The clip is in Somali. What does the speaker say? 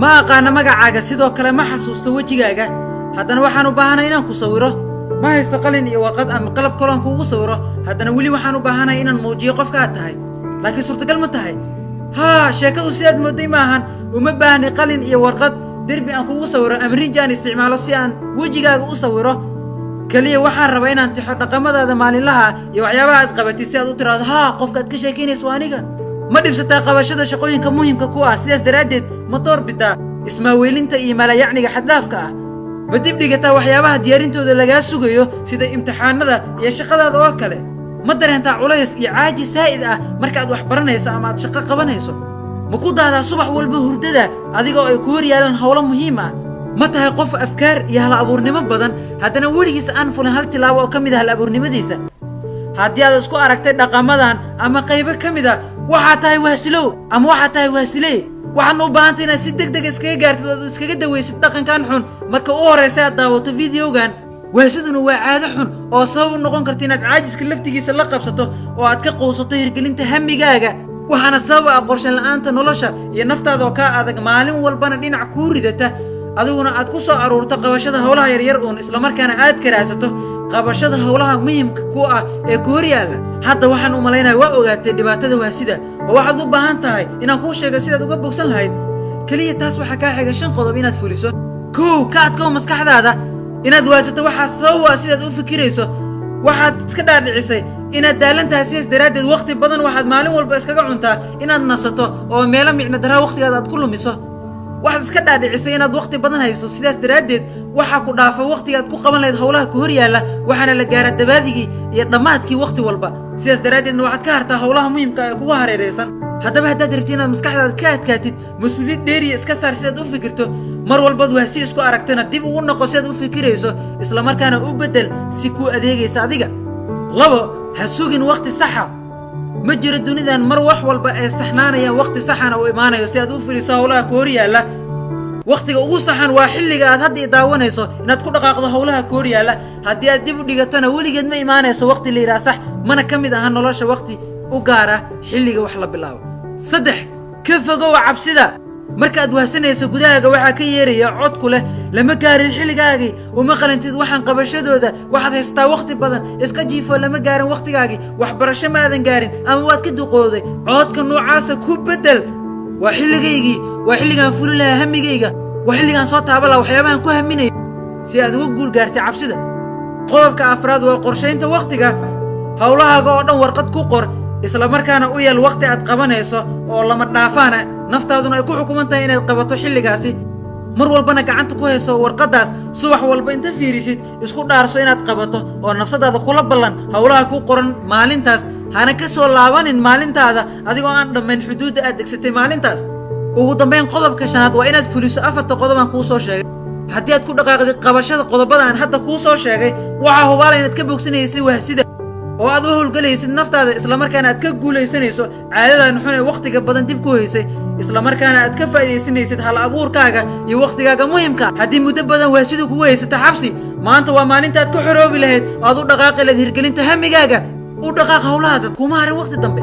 Ma aqaana magacaaga, sidoo kale ma xasuusto wejigaaga. Haddana waxaan u baahanahay inaan ku sawiro. Ma haysto qalin iyo warqad ama qalab kaloon kuugu sawiro. Haddana weli waxaan u baahanahay inaan muujiyo qofka aad tahay. Laakiin suurtagal ma tahay? Haa, sheekadu sidaad mooday ma ahan. Uma baahni qalin iyo warqad, derbi aan kugu sawiro ama rinji aan isticmaalo si aan wejigaaga u sawiro. Keliya waxaan rabaa inaan tixo dhaqamadaada maalinlaha ah iyo waxyaabaha aad qabatid si aad u tiraahdo, haa, qofka aad ka sheekaynayso waa aniga. Ma dhibsataa qabashada shaqooyinka muhiimka ku ah? Sidaas daraaddeed ma door bidaa ismaaweelinta iyo malayacniga xaddhaafka ah? Ma dib dhigataa waxyaabaha diyaarintooda lagaa sugayo, sida imtixaanada iyo shaqadaada oo kale? Ma dareentaa culays iyo caajis saa'id ah marka aad wax baranayso ama aad shaqo qabanayso? Ma ku daadaa subax walba hurdada adigoo ay ku hor yaalaan howlo muhiim ah? Ma tahay qof afkaar iyo hal abuurnimo badan, haddana weligiis aan fulin hal tilaabo oo ka mid ah hal abuurnimadiisa? Haddii aad isku aragtay dhaqamadan ama qaybo ka mid a, waxaad tahay wahsilow ama waxaad tahay wahsiley. Waxaadna u baahantay inaad si deg deg iskaga gaartid oo iskaga dawaysid dhaqankan xun marka u horraysa aad daawato videogan. Wahsiduna waa caado xun oo sabab u noqon karta inaad caajiska laftigiisa la qabsato oo aad ka quusato hirgelinta hamigaaga. Waxaana sabab ah qorshen la'aanta nolosha iyo naftaada oo kaa adag, maalin walbana dhinac kuu ridata, adiguna aad ku soo aruurto qabashada howlaha yaryar uun, islamarkaana aad karaahsato qabashada howlaha muhiimka ku ah ee ku hor yaalla. Hadda waxaan u malaynaya waa ogaatay dhibaatada wahsida oo waxaad u baahan tahay inaan kuu sheego sidaad uga bogsan lahayd. Keliya taas waxaa kaa xiga 5 qodob inaad fuliso. 1, ka adkow maskaxdaada. Inaad wahsato waxaa sabab ah sidaad u fikirayso. Waxaad iska dhaadhicisay inaad daalan tahay, sidaas daraaddeed wakhti badan waxaad maalin walba iskaga cuntaa inaad nasato oo meelo micno daraa wakhtigaada aad ku lumiso. Waxaad iska dhaadhicisay inaad wakhti badan haysto, sidaas daraaddeed waxaa ku dhaafa wakhtiga aad ku qaban lahayd howlaha ku hor yaalla. Waxaana la gaaraa dabaadigii iyo dhammaadkii wakhti walba, sidaas daraaddeedna waxaad ka hartaa howlaha muhiimka ee kugu hareeraysan. Haddaba haddaad rabtid inaad maskaxdaada ka adkaatid, mas-uuliyad dheeriya iska saar sidaad u fikirto. Mar walbaad wahsi isku aragtana dib ugu noqo sidaad u fikirayso, islamarkaana u beddel si kuu adeegaysa adiga. 2, ha sugin wakhti saxa. Ma jiro dunidan mar wax walba ee saxnaanayaan wakhti saxana uu imaanayo si aad u fuliso howlaha ku hor yaalla. Wakhtiga ugu saxan waa xilliga aad hadda i daawanayso inaad ku dhaqaaqdo howlaha ku hor yaalla. Haddii aad dib u dhigatona, weligeed ma imaanayso wakhti la yidhaha sax, mana ka mid aha nolosha wakhti u gaar ah xilliga wax la bilaabo. 3, ka fogow cabsida. Markaad wahsanayso, gudahaaga waxaa ka yeeraya cod ku leh, "Lama gaarin xilligaagii, uma qalantid waxaan qabashadooda, waxaad haysataa wakhti badan, iska jiifo, lama gaarin wakhtigaagii, waxbarasho ma aadan gaarin ama waad ka duqooday." Codka noocaasa ku beddel, "Waa xilligaygii, waa xilligaan fuli lahaa hamigayga, waa xilligaan soo taaba lahaa waxyaabahan ku haminayo," si aad uga guul gaartay cabsida. Qodobka afraad waa qorshaynta wakhtiga. Howlahaaga oo dhan warqad ku qor, isla markaana u yeel wakhti aad qabanayso oo lama dhaafaana, naftaaduna ay ku xukuman tahay inaad qabato xilligaasi. Mar walbana gacanta ku hayso warqaddaas. Subax walba inta fiirisid, isku dhaarso inaad qabato oo nafsadaada kula ballan howlaha ku qoran maalintaas. Hana ka soo laabanin maalintaada adigoo aan dhammayn xuduudda aad degsatay maalintaas. Ugu dambayn, qodobka shanaad waa inaad fuliso afarta qodob aan kuu soo sheegay. Haddii aad ku dhaqaaqdid qabashada qodobada aan hadda kuu soo sheegay, waxaa hubaala inaad ka bogsanaysid wahsida oo aad u howlgelaysid naftaada, islamarkaana aad ka guulaysanayso caadadan xun ee wakhtiga badan dib ku haysay, islamarkaana aad ka faa'iidaysanaysid hal abuurkaaga iyo wakhtigaaga muhimka. Haddii muddo badan wahsidu kugu haysata xabsi, maanta waa maalinta aad ka xoroobi lahayd oo aad u dhaqaaqi lahayd hirgelinta hamigaaga. U dhaqaaq howlahaaga, kuma harin wakhti dambe.